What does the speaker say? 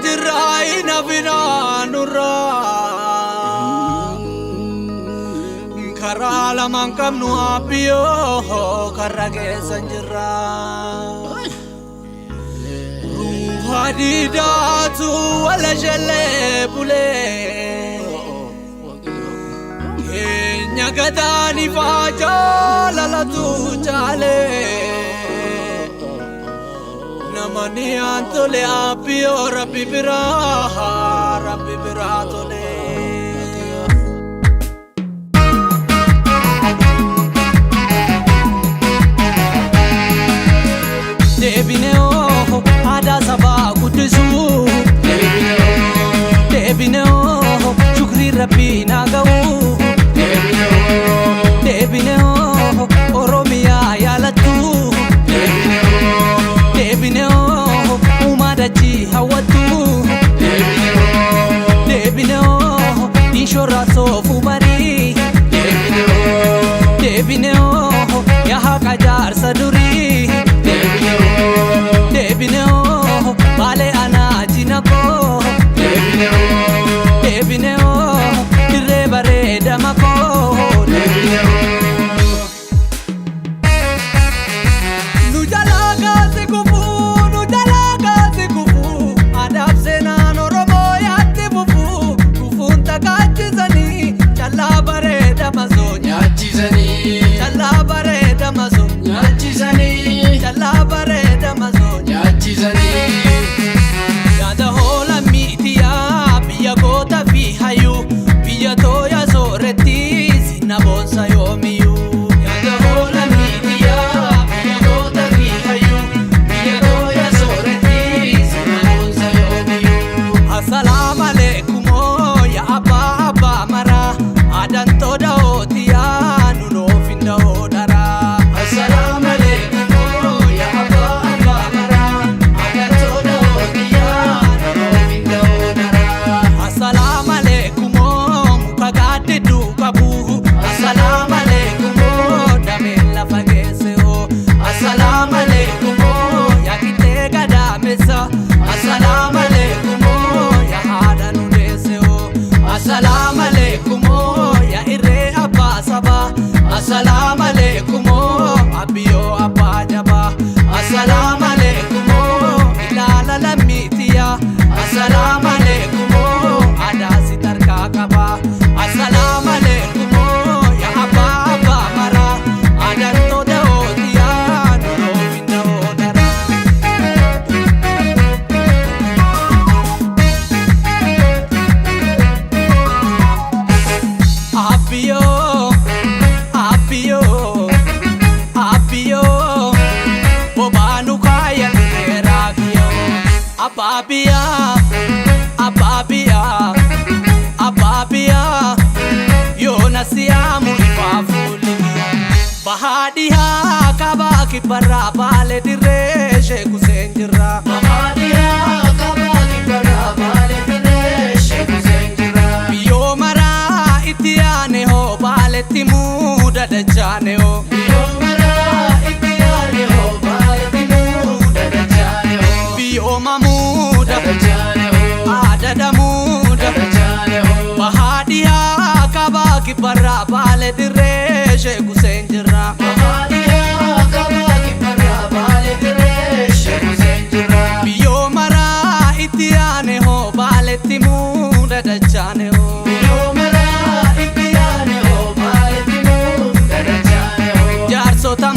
jirra hin hafinaa nurraa. Karaa lamaan qabnu abbiyyoo karra keessa jirra. Ruuha diidaatu wala shallee bulee. Keenya gadaan ifaa jaalalatu caalee. Namani aan tole abbiyyoo rabbi biraa rabbi biraa tole. Deebinee oo aadaa sabaa guddisuu. Deebinee oo shukrii rabbii naa ga'uu. Deebinee oo Oromiyaa yaalattuu. Deebinee oo uumaa dachii hawwattuu. Deebinee oo diinshorraa soofuu barii. Deebinee oo yaa haqa jaarsa durii. Deebinee oo baalee anaa jina koo. Deebinee oo dirree bareeda makoo. Nu jalaa kaase kufuu, nu jalaa kaase kufuu, adaaf seenaan Oromoo yaatti fufuu, kufuun takaachisanii, callaa bareeda masoo Nyaachisanii. callaa bareeda masoo Nyaachisanii. callaa bareeda masoo. Nyaachisanii. Yaada hoola miitiyaa biyya goota fi hayyuu biyya tooya sooretti sinna boonsa yoomiyyuu. Yaada hoola miitiyaa biyya goota fi hayyuu biyya tooya sooretti sinna boonsa yoomiyyuu. Assalaamu aleekumoo yaa abbaa abbaa maraa aadaan tooda hootiyaa nun oofin da'oo dharaa. Assalaamu alaikum yaa abbaa abbaa maraa aadaan tooda hootiyaa nun oofin da'oo dharaa. Assalaamu aleekumoo muka gaaddidduu qabu. Assalaamu aleekumoo dameen lafa geesse hoo. Assalaamu aleekumoo yaa qixxee gadaamessa. Assalaamu aleekumoo yaa haadha nu deesse hoo. Assalaamu aleekumoo yaa irree abbaa sabaa. Assalaamu aleekumoo abbiyyoo abbaa jabaa. Assalaamu aleekumoo ilaala lammiitiyaa. Assalaamu aleekumoo aadaa si tarkaa qabaa. Assalaamu aleekumoo yaa abbaa abbaa maraa. Aadaan tooda hootiyaa nun oofin da'oo daraa. Abbiyyoo abbiyyoo abbiyyoo bobaanu kaaya dhufeeraa kiyyoo. Abbaa biyyaa abbaa biyyaa abbaa biyyaa yoona siyaamu ifaa fuulli kiyya. Bahaa dhihaa kabaa kibbarraa baalee dirree sheeku seen jirra. Bahaadhiyaa kabaa kibbarraa baalee dirree sheeku seen jira. Biyyoo maraa itti yaane hoo baaletti muuda dachaane hoo. Biyyoo maraa itti yaane hoo baaletti muuda dachaane hoo. Biyyoo mamuuda Dachaane hoo. aadada muuda. Dachaane hoo. Bahaa dhihaa kabaa kibbarraa baalee dirree sheeku seen jirra. Bahaadhiyaa kabaa kibbarraa baalee dirree sheeku seen jira. Biyyoo maraa itti yaane hoo baaletti muuda dachaane hoo. Biyyoo maraa itti yaane hoo baaletti muuda dachaane hoo. Jaarsota